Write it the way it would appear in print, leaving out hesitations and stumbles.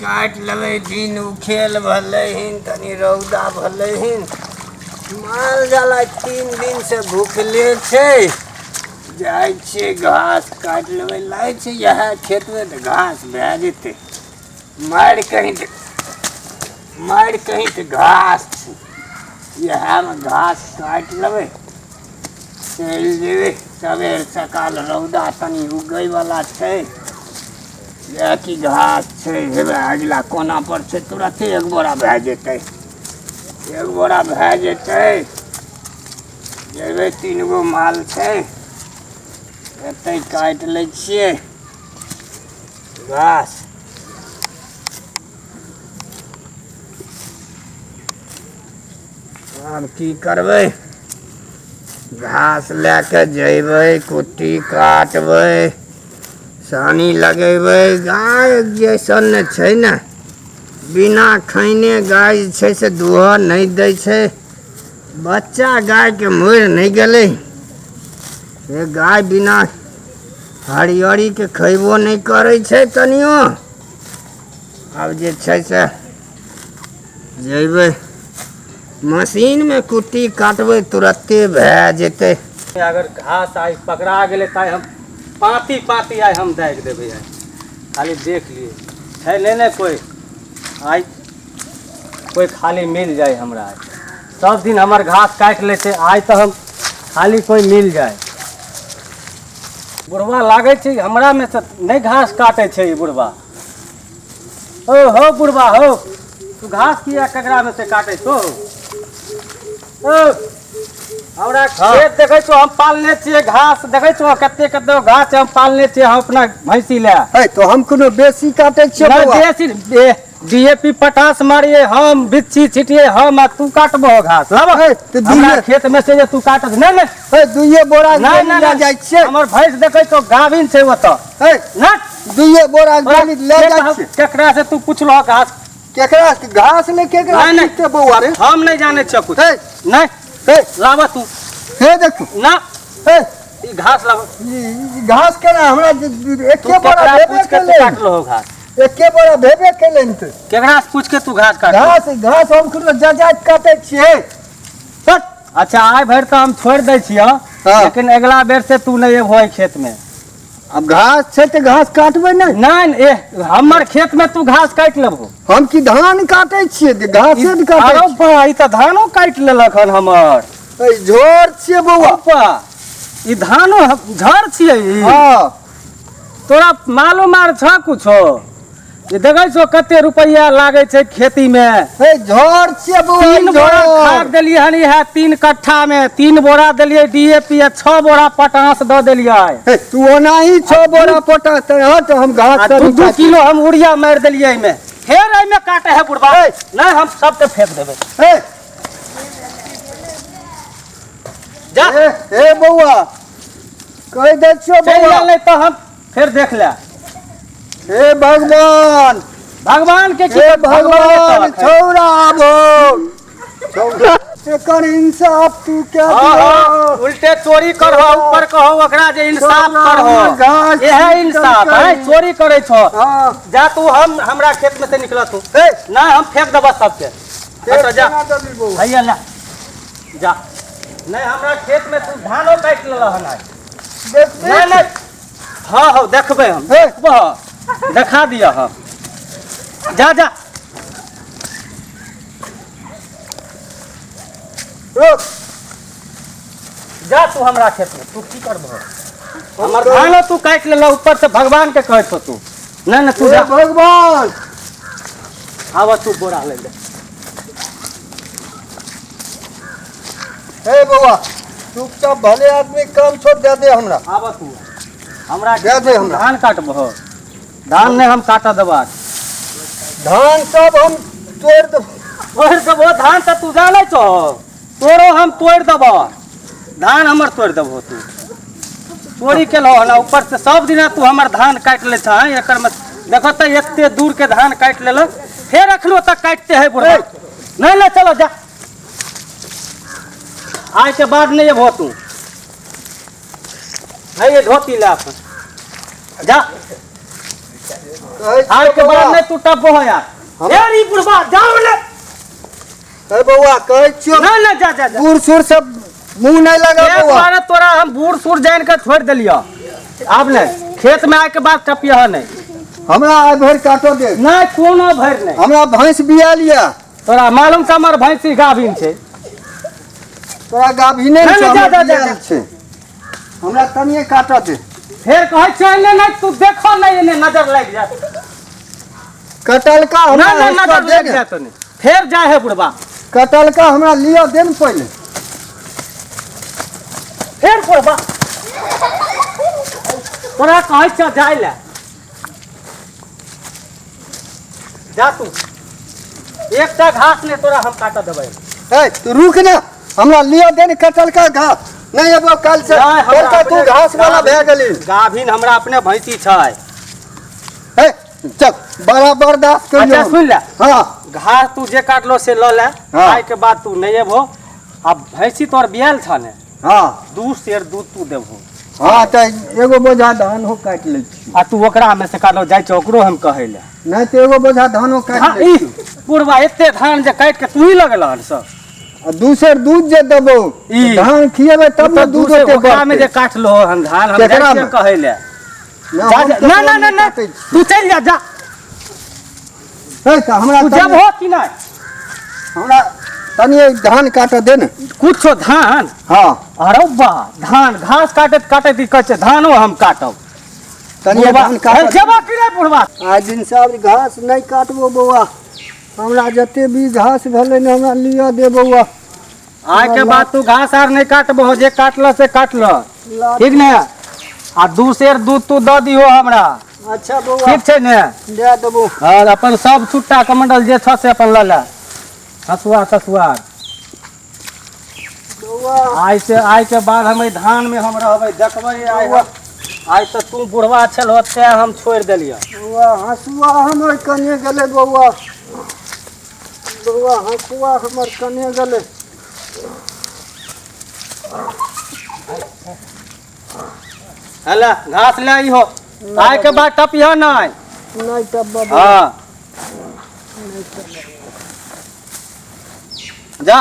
काटि लेबै। दिन उखेल भेलै हन, तनी रौदा भेलै हन। माल जाल आइ 3 दिनसँ भुखले छै। जाइ छियै घास काटि लेबै, लागै छै इएह खेतमे तऽ घास भए जेतै। मारि कहीं तऽ मारि कहीं तऽ घास छै, इएहमे घास काटि लेबै, चलि जेबै। सबेर सकाल रौदा तनी उगैवला छै। इएह की घास छै, हेबे अगिला कोना पर छै, तुरते एक बोरा भए जेतै, एक बोरा भए जेतै। जेबै, 3 गो माल छै, एतै काटि लै छियै घास। आब की करबै, घास लए कऽ जयबै, कुट्टी काटबै, सानी लगेबै। गाय जैसन ने छै ने, बिना खैने गाय जे छै से दूह नहि दै छै। बच्चा गायके मरि नहि गेलै। से गाय बिना हरियरीके खयबो नहि करै छै तनियो। आब जे छै से जयबै मशीनमे कुट्टी काटबै, तुरत्ते भए जेतै। अगर घास आइ पकड़ा गेलै तऽ आइ हम पाँती पाँती आइ हम दागि देबै। आइ खाली देख लिए छै नहि ने कोइ, आइ कोइ खाली मिल जाय हमरा। आइ सब दिन हमर घास काटि लै छै, आइ तऽ हम खाली कोइ मिल जाय। बुढ़वा लागै छै हमरामे से नहि घास काटै छै ई बुढ़वा। ओ हो बुढ़वा हो, तू घास किया ककरामे से काटै छौ? ओ हमरा खेत देखै छौ, हम पालने छियै घास, देखै छौ कते कते घास हम पालने छियै हम अपना भैंसी लए। है तो हम कोनो बेसी काटै छियै नहि बौआ? बेसी डीएपी पटास मारिए हम, बिच्छी छिटिए हम, आ तू काटबो घास? लाब है, तऽ हमरा खेत में से जे तू काटत। नहि नहि, है दुइये बोरा नहि नहि लए नहि जाइ छियै। हमर भैंस देखै छौ गाभिन छै ओतऽ। है नहि दुइये बोरा गोली लए जाइ छियै। केकरा से तू पुछलह घास? केकरा घास ले केकरा नहि, नहि। छिटते बौआ रे? हम नहि जानै छियै कुछ। है नहि है लाब तू। हे देखू ना है ई घास लाब। ई घास केना हमरा तू एके बोरा केकरा भेबे पूछ के तू केलै? काटलहो घास? एके बोरा भेबे केलै ने तऽ। केकरा से पूछ के तू घास काटलहो? घास घास हम कोनो जजात काटै छियै? हट। अच्छा आइ भरि तऽ हम छोड़ि दै छियौ, हाँ। लेकिन अगिला बेर से तू नहि एबहो एहि खेत में। आब घास छै तऽ घास काटबै नहि? नहि, ए हमर खेत में तू घास काटि लेबहो? हम की धान काटै छियै जे घासे ने काटै अरे छियै? बा, ई तऽ धानो काटि लेलक हन हमर। ऐ झोर छियै बौआ। बा, ई धानो झड़ छियै ई? हँ। तोरा मालूम आर छ कुछो? ई देखै छो कते रुपैआ लागै छै खेती मे? हे झोर छियै बौआ। 3 बोरा झोर। खाद देलियै हन इएह 3 कट्ठा मे, 3 बोरा देलियै डीएपी आ 6 बोरा पटास दऽ देलियै। हे तू ओनाही 6 बोरा पोटास तऽ हट, हम घास आ तनी 2-2 किलो हम यूरिया मारि देलियै एहिमे, फेर एहिमे काटे है बुढ़बा। नहि हम सबके फेंक देबै। हे जा। हे हे बौआ कहि दै छियौ चलि बौआ। जा, नहि तऽ हम फेर देख ले। हे भगवान, भगवान के की? हे भगवान, भगवान छौड़ा आबो छौड़ा, एकर इंसाफ तू क्या हाँ, हाँ, उल्टे चोरी करहो ऊपर कहो ओकरा जे इंसाफ करहो। घास इएह इंसाफ है, चोरी करै छो। हाँ। जा तू, हम हमरा खेत में से निकल तू। हे नहीं हम फेंक देबऽ सबके। हट जा। केना देबही बौआ? हैया ले जा। नहीं हमरा खेत में तू धानो काटि लेलह हन आइ। देखबही? नहीं नहीं, हाँ हो देखबै हम। हे। देखबह, देखा दिअ हम। जा जा। रुक। जा तू हमरा खेत में तू की करबह? हमर धानो तू काटि लेलह, ऊपर से भगवान के कहै छौ तू। नहीं नहीं तू हे जा। भगवान, आबऽ तू बोरा ले ले। हे बौआ, चुपचाप भले आदमी काम छोड़ दे दे हमरा। आबऽ तू हमरा दे दे हमरा। धान काटबह? धान नहि हम काटऽ देबऽ। धान सब हम तोड़ि देब। तोड़ि देबो धान तऽ तू जानै छौ, तोरो हम तोड़ि देबऽ धान, हमर तोड़ि देबहो तू। चोरी केलहो हन, ऊपर से सब दिना तू हमर धान काटि लै छह। एकर में देखो तऽ एते दूर के धान काटि लेलक, फेर अखनो तक काटते है बुढ़ा। नहीं नहीं, चलो जा, आइ के बाद नहीं अबहो तू। है ये धोती ले अपन जा। कहै आइ छियौ के बाद बौआ नहि तू टपबो यार। हम- ए री बुढ़बा, जाओ ने। हे बौआ, कहै छियौ। ना ना, जा जा जा। बूढ़ सूढ़ सब मुँह नहि लगा एक बौआ। बार तोरा हम बूढ़ सूढ़ जान के छोड़ देलियौ, आब नहि खेत में आय के बाद टपियह नहि। हमरा आइ भरि काटो दे। नहि, कोनो भरि नहि। हमरा भैंस बिया लिया। तोरा मालूम छ हमर भैंसी गाभिन छै। तोरा गाभिने नहि, छै? नहि, जा, हमर जा, जा, बियाल जा। छै। हमरा तनिए काटऽ दे। फेर कहै छै एने नहि, तू देखो नहि, एने नजर लागि जायत। कटलका हमरा नहि नहि, हँसुआ नजर दे लागि ने। जायत ने। फेर जाय है बुढ़बा। कटलका हमरा लिअ दे ने पहिले। फेर बुढ़बा, तोरा कहै छ जाय ले, जा तू। एकटा घास नहि तोरा हम काटऽ देबै। ए तू रुक ने, हमरा लिअ दे ने कटलका घास। नहि एबो काल्हि से। नहि, हमरा बड़का तू अपने घास वाला भए गेली। गाभिन हमरा अपने भैंसी छै। ए चल, बड़ा बर्दाश्त करियौ। अच्छा सुन ले। हाँ। घास तू जे काटलो से लऽ ले। हाँ। आइ के बाद तू नहि एबहो। आ भैंसी तोहर बियाल छ ने? हाँ। 2 सेर दूध तू देबहो। हाँ, तऽ एगो बोझा धान हो काटि लै छी। आ तू ओकरा में से काटलो जाइ छै, ओकरो हम कहै ले। नहि तऽ एगो बोझा धानो काटि हाँ, लै ई छी। बुढ़बा एते धान जे काटि के तू ही लगल हन सब। आ 2 सेर दूध जे देबो, ई। धान खिएबै तब ने तऽ दूध 2 सेर ओते ओकरा में जे बढ़तै। काटलो हन धान, हम केकरा जाइ छियै में? कहै ले। ना, जा हम जा, ना केकरो ना ना नहि ना, काटै छी। तू चलि जा जा। हे, तऽ हमरा तू तनि- जेबहो कि नहि? हमरा तनि धान काटऽ दे ने। कुछो धान? हाँ। अरे बा, धान घास काटैत काटैत ई कहै छै धानो हम काटब। तनि बुढ़बा, धान काटऽ हे, जेबो कि नहि बुढ़बा? आइ दिन से आब घास नहि काटबो बौआ। हमरा जते भी घास भेलै ने, हमरा लिअ दे बौआ। आइ के बाद तू घास आर नहि काटबहो, जे काटल से काटल। ठीक ने? आ 2 सेर दूध तू दऽ दिहो हमरा। अच्छा बौआ। ठीक छै ने? दए देबो। और अपन सब छुट्टा कमंडल जे छ से अपन लऽ ले, हँसुआ तसुआ। बौआ। आइ से आइ के बाद हम एहि धान में हम रहबै, देखबै आइ। बौआ। आइ तऽ तू बुढ़वा छल हो तें हम छोड़ि देलियऽ। बौआ, हँसुआ हमर कने गेलै बौआ? बौआ, हँसुआ हमर कने गेलै? हेले घास ले इहो, आइ के बाद टपिह नहि। नहि टपबऽ बौआ। हाँ, जा।